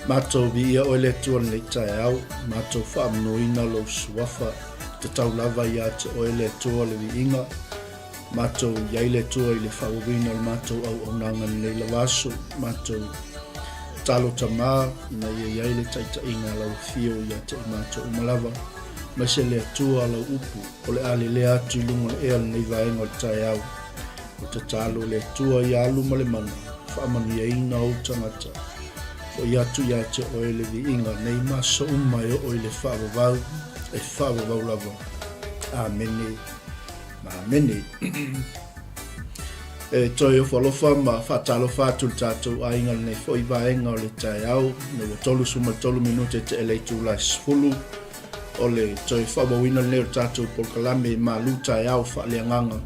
Matou viia oe le Atua lenei taeao, matou faamanoina lou suafa, tatau lava ia te oe le Atua le viiga, matou i ai le Atua i le faaauauina o le matou auaunaga lenei lava aso, matou talo tama ina ia i ai le taitaiga a lau afio ia te i matou uma lava, aemaise le Atua lau upu o le a lelea atu i luga o le ea lenei vaega o le taeao. O tatalo le Atua ia alu ma le mana, faamanuiaina ou tagata. Foi atu ia te oe le viiga nei ma aso uma e oo i le faavavau, e faavavau lava. Amene. Ma amene. E toe ofo alofa ma faatalofa atu le tatou aiga lenei foi vaega o le taeao, ina ua 33 minute te ele itula e 10 o le toe faaauauina lenei o le tatou polokalame malu taeao faaleagaga.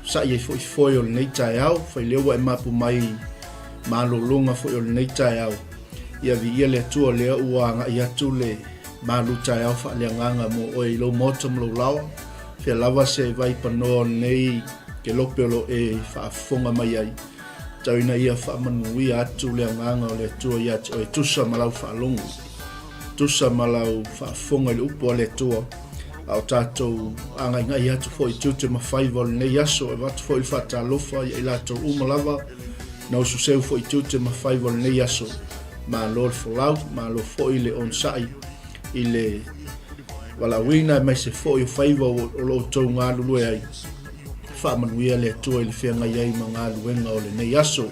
Sa'i ai foi foe o lenei taeao, faileo ua e mapu mai malologa foi o lenei taeao. Ia viia le Atua lea ua agai atu le malu taeao faaleagaga mo oe i lou maota ma lou laoa. Fea lava se vai panoa o lenei kelope o lo e faafofoga mai ai. Tau ina ia faamanuia atu le agaga o le Atua ia te oe tusa ma lau faalogo, tusa ma lau faafofoga i le upu a le Atua, a o tatou agaigai atu foi i tiute ma faiva o lenei aso, e avatu foi le faatalofa ia i latou uma lava na ususeu foi i tiute ma faiva o lenei aso. Malo le folau, malo foi le onosai i le valaauina aemaise foi o faiva o lo outou galulue ai. Faamanuia le Atua i le feagai ai ma galuega o lenei aso.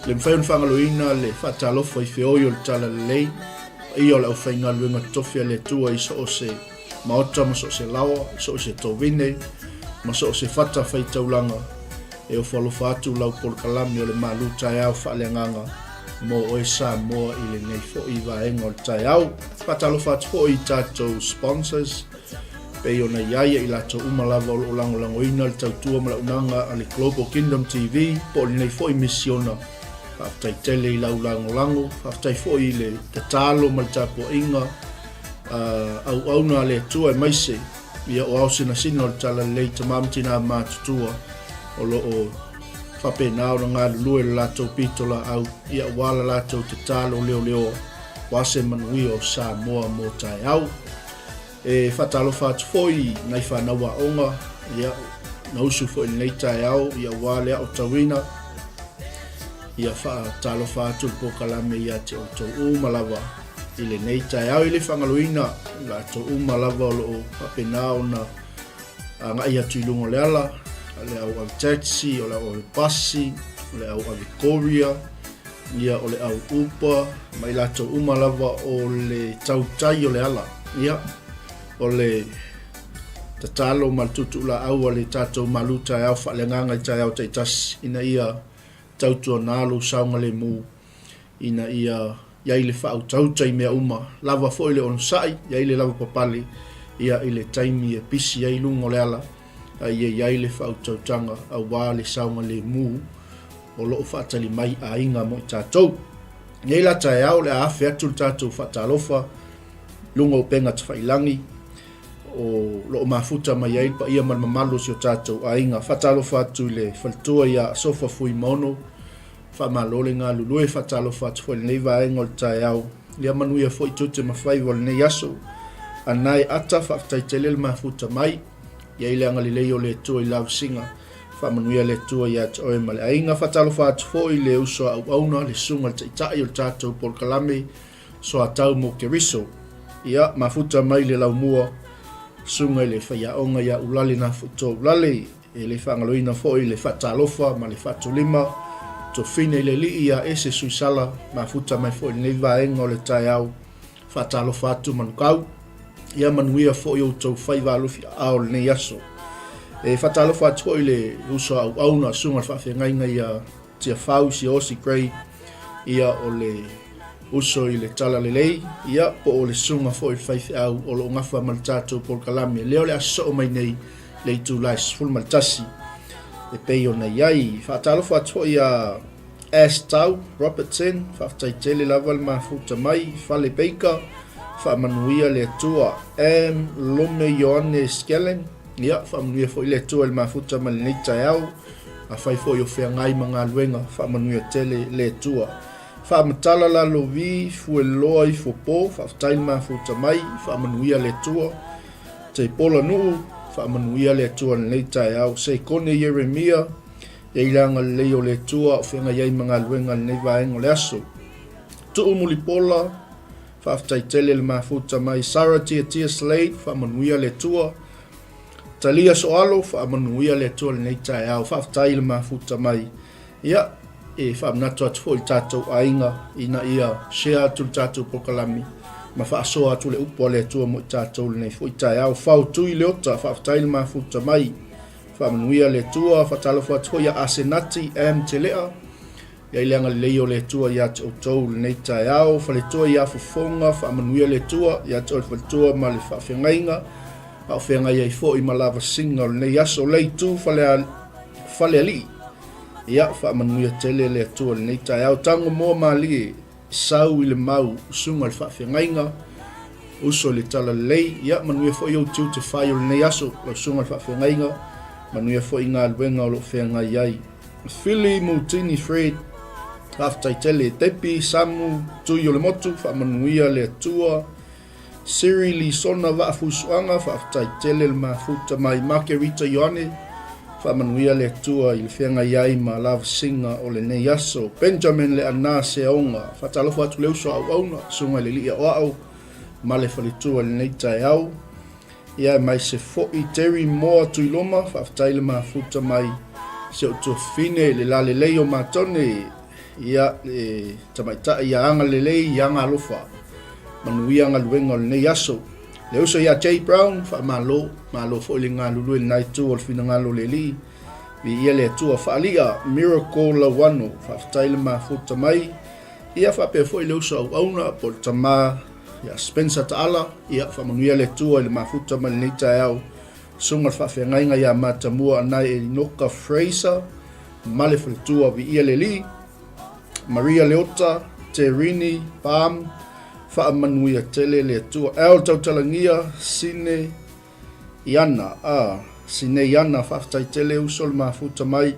Le mafai ona faagaloina le faatalofa i feoi o le Talalelei, paia o le aufaigaluega totofi a le Atua i so o se maota ma so o se laoa, i so o se tovine ma so o se fata faitaulaga, e ofo alofa atu lau polokalame o le malu taeao faaleagaga mo oe Samoa i lenei foi vaega o le taeao. Faatalofa atu foi i tatou sponsors, pei ona i ai i latou uma lava o lo o lagolagoina le tautua ma le auaunaga a le Global Kingdom TV po o lenei foi misiona. Faafetai tele i lau lagolago, faafetai foi i le tatalo ma le tapuaiga auauna a le Atua aemaise ia o ao sinasina o le Talalelei tama ma tina matutua o lo o faapena ona galulue le latou pitolaau ia aua la latou tatalo leoleoa aua se manuia o Samoa mo taeao. E faatalofa atu foi i nai fanau aoga, ia, na usu foi i lenei taeao, ia aua le aotauina, ia faatalofa atu le polokalame ia te outou uma lava i lenei taeao. E le faagaloina latou uma lava o lo o faapena ona agai atu i luga o le ala, o le au ave taxi, o le au ave pasi, o le au ave courier, ia o le au upa ma i latou uma lava o le tautai o le ala. Ia, o le tatalo ma le tuutuulaau a le tatou malu taeao faaleagaga i taeao taitasi ina ia tautuana lou saogalemu ina ia i ai le faautauta i mea uma, lava foi le onosai, i ai le lavapapale, ia i le taimi e pisi ai luga o le ala, a ia i ai le faautautaga aua le saogalemu o lo o faatali mai aiga mo i tatou. Nei la taeao o le a afe atu le tatou faatalofa luga o upega tafailagi o lo o mafuta mai ai le paia ma le mamalu o si o tatou aiga. Faatalofa atu i le faletua ia Asofa Fuimaono, faamalo le galulue, faatalofa atu foi i lenei vaega o le taeao. Ia manuia foi tiute ma faiva o lenei aso. Anae Ata, faafetai tele le mafuta mai. I ai le agalelei o le Atua i lavasiga. Faamanuia le Atua ia te oe ma le aiga. Faatalofa atu foi i le uso a auauna, le susuga i le Taitai o le tatou polokalame Soatau mo Keriso. Ia, mafuta mai le laumua, susuga i le faiaoga ia Ulale Nafoitoa Ulale. E le faagaloina foi le faatalofa ma le faatolima tofina i le Alii ia Ese Suisala, mafuta mai foi i lenei vaega o le taeao. Faatalofa atu Manukau. Ia manuia foi outou faiva alofi aao o lenei aso. E faatalofa atu foi i le uso a auauna, susuga i le faafeagaiga ia Tiafau Siaosi Gray, ia o le uso i le Talalelei, ia po o le susuga foi i le faifeau o lo o gafa ma le tatou polokalame lea o le a sosoo mai nei le itula e 11 e pei ona i ai. Faatalofa atu foi ia S. Tau Robertson, faafetai tele lava le mafuta mai, Fale Baker, faamanuia le Atua. M. Lome Ioane Skellen, ia faamanuia foi le Atua i le mafuta mai lenei taeao. Afai foi o feagai ma galuega, faamanuia tele le Atua. Faamatala Lalovi, Fueloa ifo po, faafetai le mafuta mai, faamanuia le Atua. Teipola Nuu, faamanuia le Atua i lenei taeao. Seikone Ieremia, i ai le agalelei o le Atua o feagai ai ma galuega i lenei vaega o le aso. Tuu Mulipola, faafetai tele le mafuta mai. Sarah Tiatia Slade, faamanuia le Atua. Talia Soalo, faamanuia le Atua i lenei taeao. Faafetai le mafuta mai. Ia, e faamanatu atu foi i le tatou aiga ina ia share atu le tatou polokalame ma faasoa atu le upu a le Atua mo i tatou i lenei foi taeao. Fao Tui Leota, faafetai le mafuta mai. Faamanuia le Atua. Faatalofa atu foi ia Asenati M. Telea. Ia i le agalelei o le Atua ia te outou i lenei taeao. Faletua ia Fofoga, faamanuia le Atua ia te oe le faletua ma le faafeagaiga. A o feagai ai foi ma lavasiga o lenei aso. Leitu fale, Falealii. Ia, faamanuia tele le Atua i lenei taeao. Tago moa malie, sau i le mau, susuga i le faafeagaiga, uso i le talalelei. Ia, manuia foi ou tiute fai o lenei aso, lau susuga i le faafeagaiga, manuia foi i galuega o lo o feagai ai. Fili Mutini Fred, faafetai tele. Debbie Samu Tui o le Motu, faamanuia le Atua. Siri Lisona Vaafusuaga, faafetai tele le mafuta mai. Makerita Ioane, faamanuia le Atua i le feagai ai ma lavasiga o lenei aso. Benjamin Leana Seaoga, faatalofa atu le uso a auauna, susuga i le alii aoao ma le faletua i lenei taeao. Ia aemaise foi Terry Moa Tuiloma, faafetai le mafuta mai si ou tuafafine i le lalelei o Matone, ia le tamaitai ia agalelei ia agaalofa. Manuia galuega o lenei aso. Le uso ia Jay Brown, faamalo, malo foi le galulue i lena itu o le finagalo o le Alii. Viia le Atua. Faali'a Miracle Lauano, faafetai le mafuta mai. Ia faapea foi le uso auauna po o le tama ia Spencer Taala, ia faamanuia le Atua i le mafuta mai lenei taeao. Susuga le faafeagaiga ia Matamua Anae Elinoka Fraser ma le faletua Viia le Alii, Maria Leota, Terini, Palm, faamanuia tele le Atua. El Tautalagia, Sine Iana, a, Sine Iana, faafetai tele uso le mafuta mai,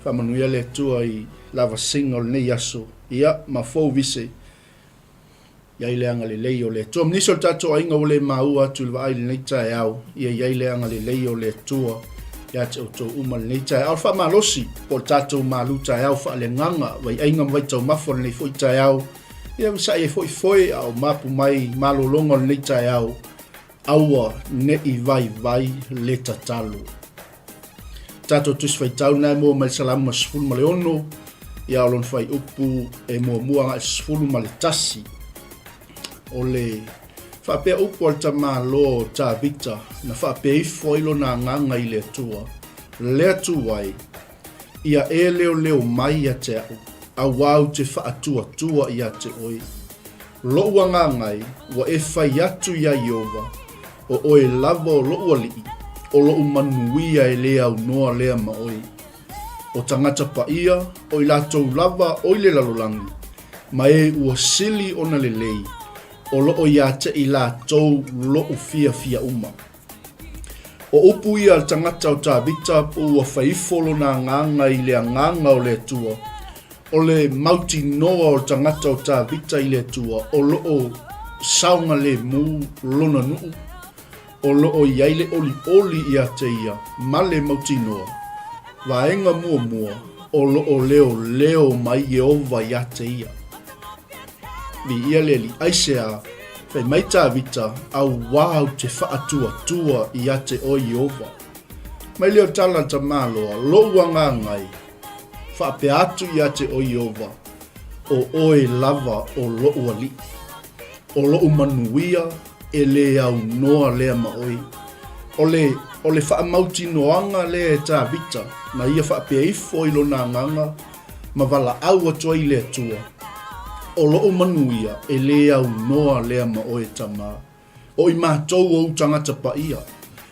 faamanuia le Atua i lavasiga o lenei aso. Ia, ma fou vise, I ai le agalelei o le Atua. Ma nisi o le tatou aiga ua le maua atu i le vaai i lenei taeao, ia i ai le agalelei o le Atua ia te outou uma i lenei taeao. O le faamalosi po o le tatou malu taeao faaleagaga, vaiaiga ma vaitaumafa o lenei foi taeao, ia vasai ai foi foe a o mapu mai malologa o lenei taeao, aua ne i vaivai le tatalo. Tatou Tusi Faitau na e mua mai le Salamo 16, ia o lona fuaiupu e muamua agai 11. O le faapea upu a le tamaloa o Tavita na faapea ifo ai lona agaga i le Atua, le Atua e, ia e leoleo mai ia te au, auā ou te faatuatua ia te oe. Loʻu agaga e, ua e fai atu iā Ieova, O oe lava o loʻu aliʻi, o loʻu manuia e lē aunoa lea ma oe. O tagata paia, o i latou lava o i le lalolagi, ma e ua sili ona lelei, o loo iā te i latou loʻu fiafia uma. O upu ia a le tagata o Tavita po ua fai ifo lona agaga i le agaga o le Atua, o le mautinoa o le tagata o Tavita i le Atua o loo saogalemu lona nuu, o loo i ai le olioli ia te ia ma le mautinoa. Vaega muamua, o loo leoleo mai Ieova ia te ia. Viia le Alii. Aisea, fai mai Tavita, auā ou te faatuatua ia te oe Ieova. Mai lea o tala a Tamaloa, lou agaga e, faapea atu ia te oe Ieova, o oe lava o loʻu Alii. O loʻu manuia e lē aunoa lea ma oe. O le. O le faamautinoaga lea e Tavita na ia faapea ifo i lona agaga ma valaau atu ai i le Atua, O lou manuia e lē aunoa lea ma oe Tamā. O i matou o ou tagata paia,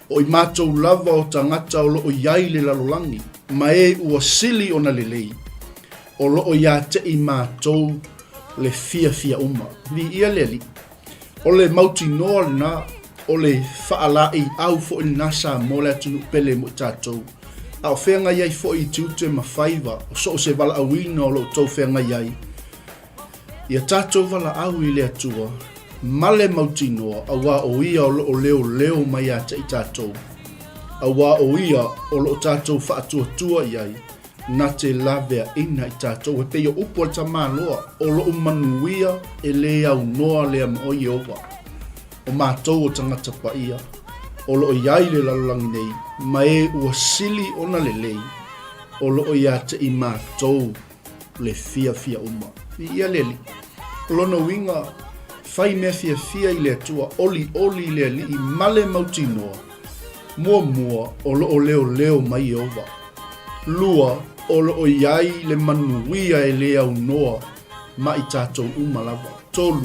o i matou lava o tagata o lo o i ai le lalolagi, ma e ua sili ona lelei, o lo o iā te i matou le fiafia uma. Viia le Alii. O le mautinoa lena, o le faalaeiau foi lena sa mo le atunuu pele mo i tatou. A o feagai ai foi i tiute ma faiva o so o se valaauina o lo outou feagai ai, ia tatou valaau i le Atua ma le mautinoa auā o Ia o lo o leoleo mai ia te i tatou, auā o Ia o lo o tatou faatuatua i ai, na te laveaina i tatou. E pei o upu a le tamaloa, o lou manuia e lē aunoa lea ma oe Ieova. O matou o tagata paia, o lo o i ai le lalolagi nei, ma e ua sili ona lelei, o lo o iā te i matou le fiafia uma. Viia le Alii. O lona uiga, fai mea fiafia i le Atua, olioli i le Alii ma le mautinoa. Muamua, o lo o leoleo mai Ieova. Lua, o lo o i ai le manuia e le aunoa ma i tatou uma lava. 3,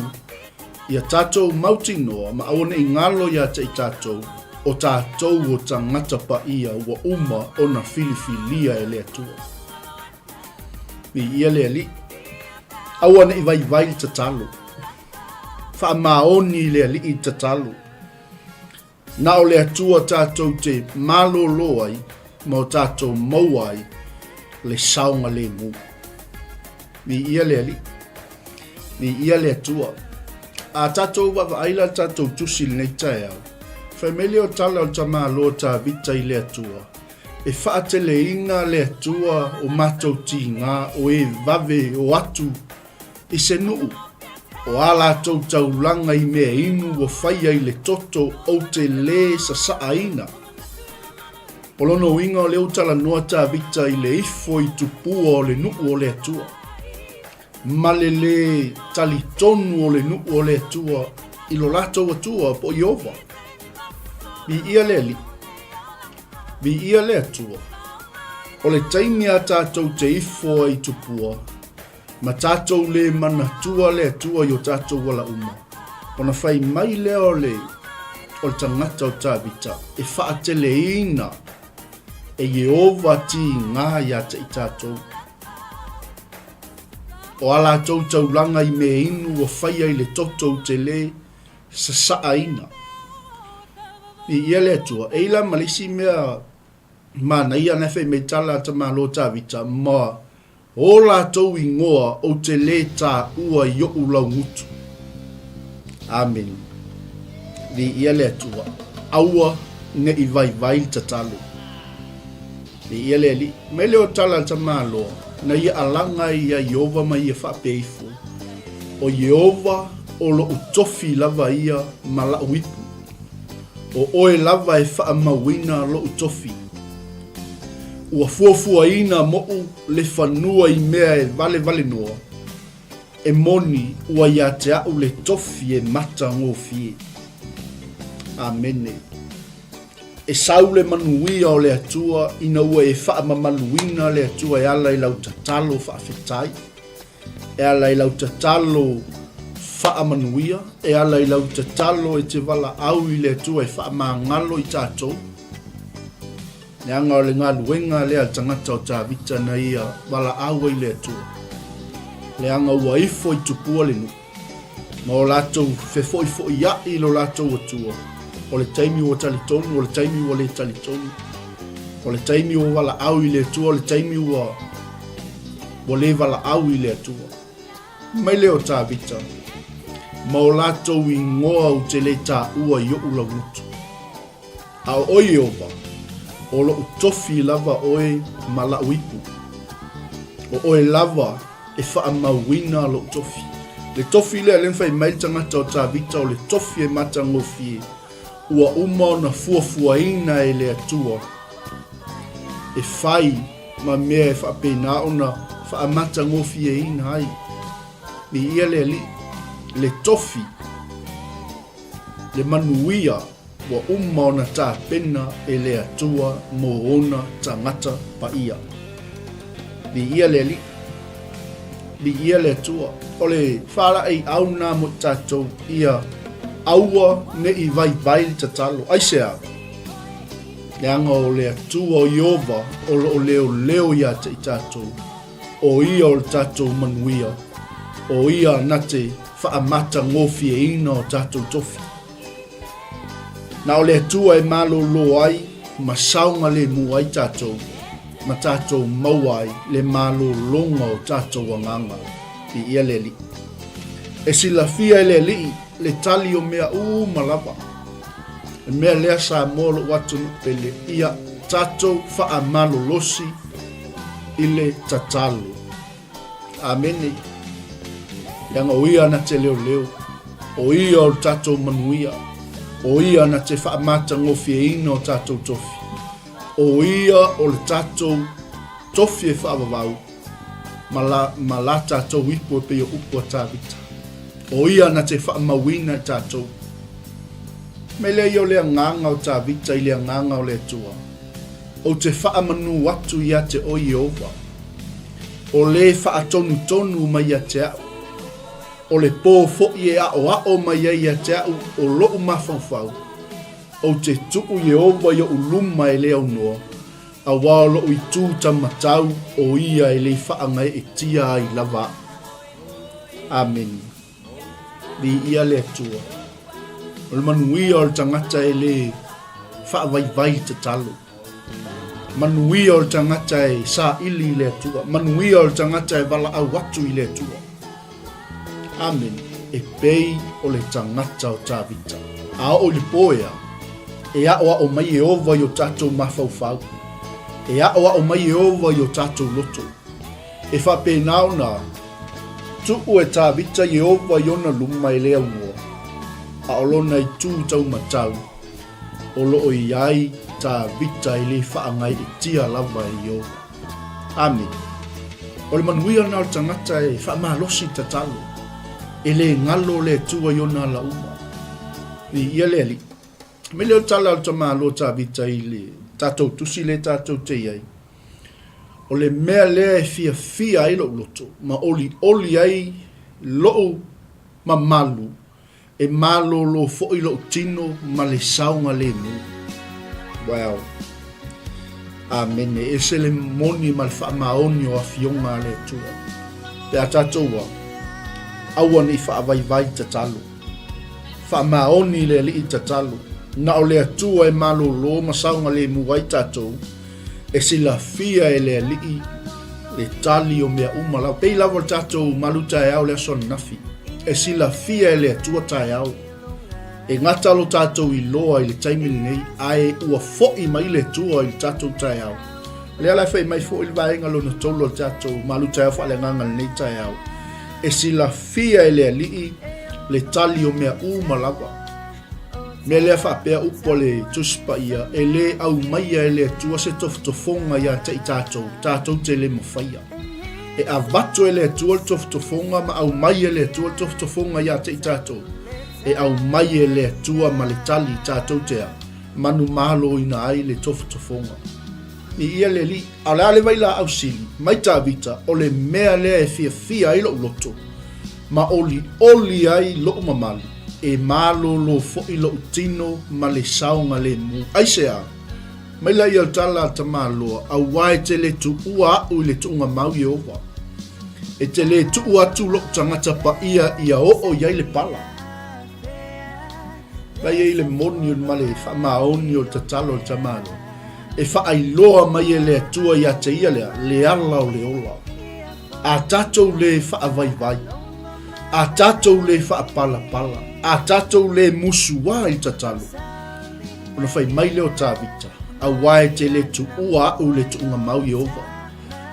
ia tatou mautinoa ma aua ne i galo iā te i tatou, o tatou o tagata paia ua uma ona filifilia e le Atua. Viia le Alii. Aua ne i vaivai le tatalo. Faamaoni le Alii i le tatalo. Na o le Atua tatou te malōlō ai ma o tatou maua ai le saogalemu. Viia le Alii. Viia le Atua. A tatou vaavaai la le tatou tusi i lenei taeao, fai mai lea o tala o le tamaloa Tavita i le Atua, E faateleina le Atua o matou tigā o e vave o atu i se nuu, o a latou taulaga i mea inu ua faia i le toto ou te lē sasaaina. O lona uiga o lea ua talanoa Tavita i le ifo i tupua o le nuu o le Atua. ma le lē talitonu o le nuu o le Atua i lo latou Atua po o Ieova. Viia le Alii, viia le Atua. O le taimi a tatou te ifo ai i tupua, ma tatou lē manatua le Atua i o tatou ala uma, ona fai mai lea o le o le tagata o Tavita e faateleina e Ieova tigā iā te i tatou. O a latou taulaga i mea inu ua faia i le toto ou te lē sasaaina. Viia le Atua. E i la ma le isi mea manaia na e fai mai tala a tamaloa Tavita, ma o latou ingoa ou te lē taua i oʻu laugutu. Amene. Viia le Atua. Aua ne i vaivai le tatalo. Viia le Alii. Mai lea o tala a le tamaloa, na ia alaga ai ia Ieova ma ia faapea ifo, O Ieova o loʻu tofi lava ia ma laʻu ipu. O oe lava e faamauina loʻu tofi. Ua fuafuaina moʻu le fanua i mea e valevalenoa, E moni ua iā te aʻu le tofi e matagofie. Amene. E sau le manuia o le Atua ina ua e faamamaluina le Atua e ala i lau tatalo faafetai, e ala i lau tatalo faamanuia, e ala i lau tatalo e te valaau i le Atua e faamagalo i tatou. Leaga o le galuega lea a le tagata o Tavita na ia valaau ai le Atua, leaga ua ifo i tupua le nuu, ma o latou fefoifoiaʻi i lo latou Atua, o le taimi ua talitonu, o le taimi ua le talitonu, o le taimi ua valaau i le Atua, o le taimi ua ua le valaau i le Atua. Mai lea o Tavita, ma o latou ingoa ou te le taua i oʻu laugutu. A o oe Ieova, o loʻu tofi lava oe ma laʻu ipu. O oe lava e faamauina loʻu tofi. Le tofi lea lea na fai mai le tagata o Tavita o le tofi e matagofie, ua uma ona fuafuaina e le Atua e fai ma mea e faapena ona faamatagofieina ai. Viia le Alii, le tofi, le manuia. ua uma ona tapena e le Atua mō ona tagata paia. Viia le Alii. Viia le Atua. O le faalaeiau lena mo i tatou ia aua ne i vaivai le tatalo. Aisea? Leaga o le Atua o Ieova o lo o leoleo ia te i tatou. O ia o le tatou manuia. O ia na te faamatagofieina o tatou tofi. Na o le Atua e malōlō ai ma saogalemu ai tatou, ma tatou maua ai le malōlōga o tatou agaga. Viia le Alii. E silafia e le Alii le tali o mea uma lava. Le mea lea Samoa lou atunuu pele, ia tatou faamalolosi i le tatalo. Amene. Leaga o ia na te leoleo, o ia o le tatou manuia, o ia na te faamatagofieina o tatou tofi, o ia o le tatou tofi e faavavau ma la, ma la tatou ipu e pei o upu a Tavita. O ia na te faamauina i tatou. Me lea ia o le agaga o Tavita i le agaga o le Atua. Ou te faamanū atu ia te oe Ieova. O lē faatonutonu mai ia te a'u. O le pō foʻi e aʻoaʻo mai ai ia te a'u o loʻu mafaufau. Ou te tuʻu Ieova i oʻu luma e le aunoa, auā o loʻu itū tamatau o ia e le faagaeetia ai lava aʻu. Amene. Viia le Atua. O le manuia o le tagata e le faavaivai tatalo. Manuia o le tagata e saili i le Atua. Manuia o le tagata e valaau atu i le Atua. Amene. E pei o le tagata o Tavita. A oo i le pō ea, e aʻoaʻo mai Ieova i o tatou mafaufau. E aʻoaʻo mai Ieova i o tatou loto. E faapena ona tuu e Tavita Ieova i ona luma e le aunoa, a o lona itū taumatau o lo o i ai Tavita e le faagaeetia lava e Ieova. Amene. O le manuia lena o le tagata e faamalosi tatalo, e le galo le Atua i ona ala uma. Viia le Alii. Me leo tala o le tamāloa Tavita i le tatou tusi lea tatou te i ai. O le mea lea e fiafia ai lou loto ma olioli ai lou mamalu, e malōlō foi lou tino ma le saogalemu. Wow. Amene. E ese le moni ma le faamaoni o afioga a le Atua. Pe a tatou a, aua ne i faavaivai tatalo. Faamaoni le Alii tatalo. Na o le Atua e malōlō ma saogalemu ai tatou, e silafia e le Alii le tali o mea uma lava. Pei lava o le tatou malu taeao le aso ananafi. E silafia e le Atua taeao. E gata lo tatou iloa i le taimi lenei, ae ua foʻi mai le Atua i le tatou taeao. O lea la e fai mai foi le vaega lona tolu o le tatou malu taeao faaleagaga lenei taeao. E silafia e le Alii le tali o mea uma lava. Mea lea faapea upu a le Tusi Paia, e lē aumaia e le Atua se tofotofoga ia te i tatou, tatou te le mafaia. E avatu e le Atua le tofotofoga ma aumai e le Atua le tofotofoga ia te i tatou. E aumai e le Atua ma le tali tatou te a manumaloina ai le tofotofoga. Viia le Alii. A o le a le vailaau sili mai Tavita, o le mea lea e fiafia ai lou loto, ma olioli ai lou mamalu, e malōlō foʻi lou tino ma le saogalemu. Aisea? Mai la ia o le tala a Tamaloa, auā e te le tuua aʻu i le tuuga mau Ieova. E te lē tuu atu lou tagata paia ia oo i ai le pala. Mai ai le moni ma le faamaoni o le tatalo a le tamaloa. E faailoa mai e le Atua ia te ia lea, le ala o le ola. A tatou lē faavaivai, a tatou lē faapalapala, a tatou lē musuā i le tatalo, ona fai mai lea o Tavita, Auā e te lē tuua aʻu i le tuuga mau Ieova,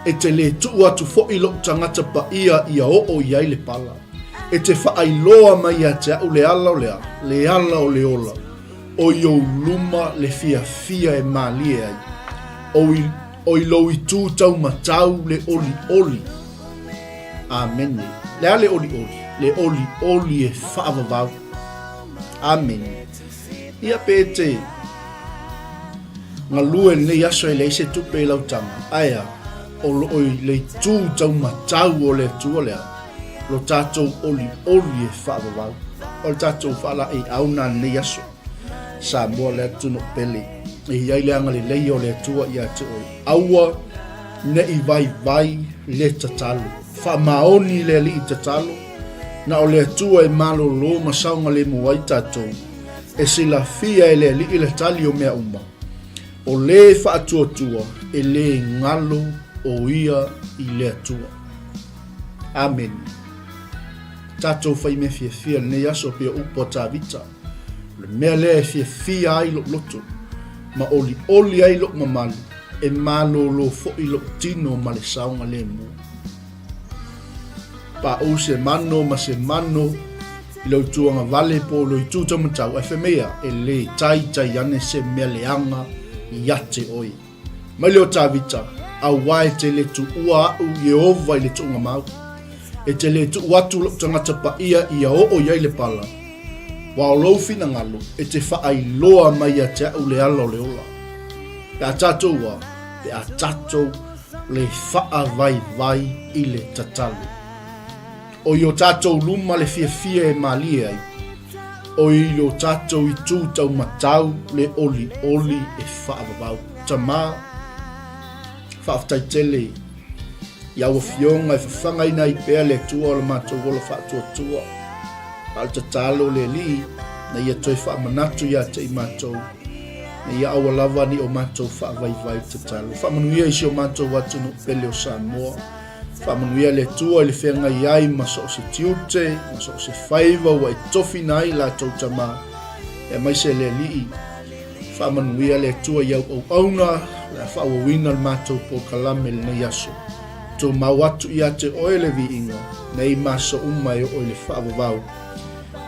e te lē tuu atu foʻi loʻu tagata paia ia oo i ai le pala. E te faailoa mai ia te aʻu le ala o le a, le ala o le ola. O i ou luma le fiafia e mālie ai, o i, o i lou itū taumatau le olioli. Amene. Le a le olioli? Le olioli e faavavau. Amene. Ia pe e te galue i lenei aso e leai se tupe i lau taga, ae a, o lo o i le itu taumatau o le Atua lea, lo tatou olioli e faavavau. O le tatou faalaeiau na lenei aso. Samoa le atunuu pele, e i ai le agalelei o le Atua ia te oe. Aua ne i vaivai le tatalo. Faamaoni le Alii tatalo, na o le Atua e malolo ma saogalemu ai tatou. E silafia e le Alii le tali o mea uma. O le faatuatua e le galo o ia i le Atua. Amene. Tatou fai mea fiafia lenei aso pei o upu a Tavita. O le mea lea e fiafia ai lou loto, ma olioli ai lou mamalu, e malōlō foi lou tino ma le saogalemu. Paʻu se mano ma se mano i lou tuagavale po o lou itu taumatau, ae fai mai a, e lē taitai ane se mea leaga ia te oe. Mai lea o Tavita, Auā e te le tuua aʻu Ieova i le tuuga mau. E te le tuu atu loʻu tagata paia ia oo i ai le pala. Ua o lou finagalo e te faailoa mai ia te aʻu le ala o le ola. Pe a tatou a, pe a tatou le faavaivai i le tatalo. O i o tatou luma le fiafia e malie ai, o i lo tatou itu taumatau le olioli e faavavau. Tama, faafetai tele i au afioga e fafagaina ai pea le Atua o le matou ola faatuatua. A o le tatalo le Alii, na ia toe faamanatu ia te i matou, na ia aua lava ni o matou faavaivai tatalo. Faamanuia i si o matou atunuu pele o Samoa. Faamanuia le Atua i le feagai ai ma so o se tiute, ma so o se faiva ua e tofina ai latou tama, aemaise le Alii. Faamanuia le Atua i au auauna, o le a faaauauina le matou polokalame i lenei aso. Tumau atu ia te oe le viiga, nei ma aso uma e oo i le faavavau,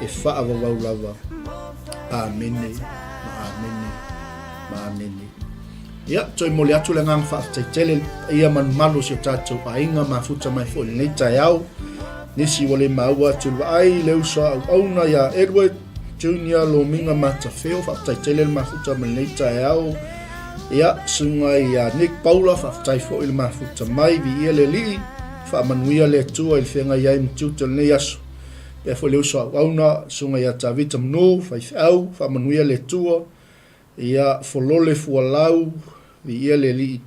e faavavau lava. Amene, ma amene, ma amene. Ia, toe momoli atu le agaga faafetai tele i le paia malumalu o si o tatou aiga mafuta mai foi i lenei taeao. Nisi ua le maua atu i le vaai, le uso a auauna ia Edward Junior Lomiga Matafeo, faafetai tele le mafuta mai lenei taeao. Ia, susuga ia Nick Paula, faafetai foi le mafuta mai, viia le Alii, faamanuia le Atua i le feagai ai ma tiute o lenei aso. Pea foi le uso a auauna, susuga ia Tavita Manu, faifeau, faamanuia le Atua. Ia folole fualau, viia le Alii,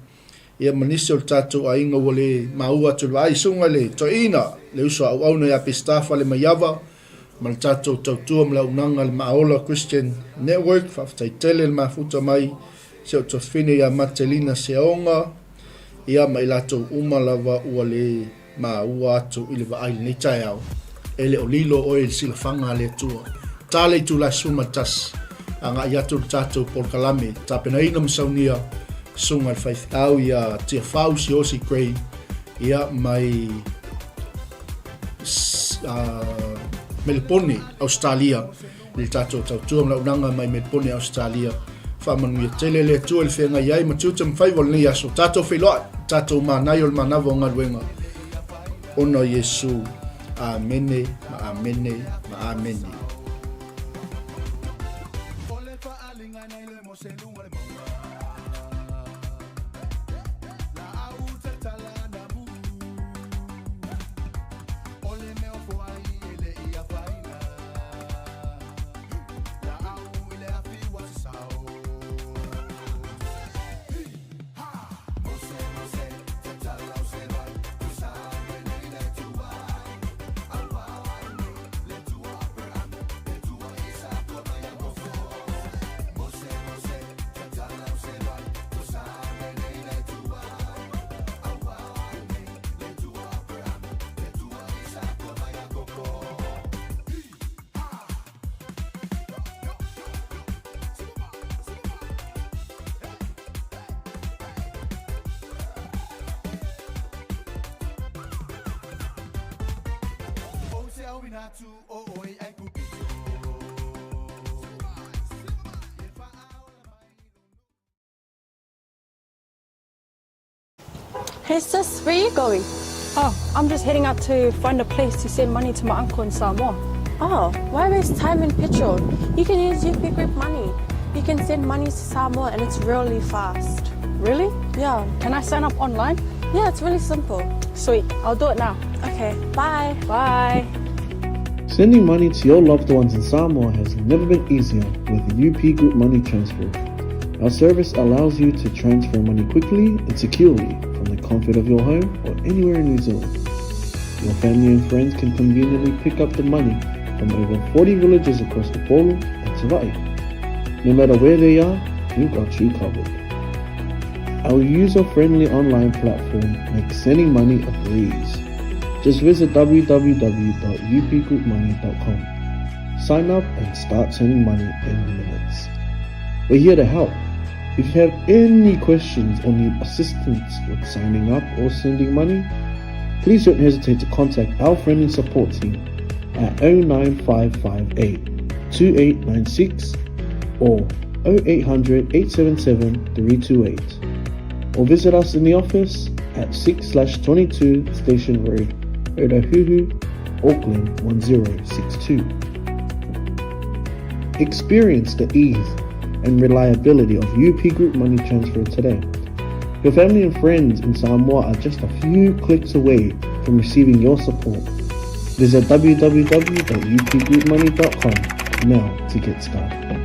ia ma nisi o le tatou aiga ua le maua atu i le vaai, susuga i le toeaina, le uso a auauna ia Peseta Falemaiava, ma le tatou tautua ma le auaunaga a le Maaola Christian Network, faafetai tele le mafuta mai si ou tuafafine ia Matelina Seaoga, ia ma i latou uma lava ua le maua atu i le vaai i lenei taeao, e le o lilo oe i le silafaga a le Atua. Ta le itula 11, agai atu le tatou polokalame, tapenaina ma saunia susuga i le faifeau ia Tiafau Siaosi Gray, ia mai Melepone, Ausetalia. I le tatou tautua ma le auaunaga mai Melbourne, Ausetalia. Faamanuia tele le Atua i le feagai ai ma tiute ma faiva o lenei aso. Tatou feiloai, tatou manai o le manava o galuega ona o Iesu. Amene ma amene ma amene. Hey sis, where are you going? Oh, I'm just heading out to find a place to send money to my uncle in Samoa. Oh, why waste time and petrol? You can use UP Group Money. You can send money to Samoa and it's really fast. Really? Yeah. Can I sign up online? Yeah, it's really simple. Sweet. I'll do it now. Okay, bye. Bye. Sending money to your loved ones in Samoa has never been easier with UP Group Money Transfer. Our service allows you to transfer money quickly and securely from the comfort of your home or anywhere in New Zealand. Your family and friends can conveniently pick up the money from over 40 villages across Upolu and Savaii. No matter where they are, we've got you covered. Our user-friendly online platform makes sending money a breeze. Just visit www.upgroupmoney.com. Sign up and start sending money in minutes. We're here to help. If you have any questions or need assistance with signing up or sending money, please don't hesitate to contact our friendly support team at 09558 2896 or 0800 877 328 or visit us in the office at 6/22 Station Road, Otahuhu, Auckland 1062. Experience the ease and reliability of UP Group Money Transfer today. Your family and friends in Samoa are just a few clicks away from receiving your support. Visit www.upgroupmoney.com now to get started.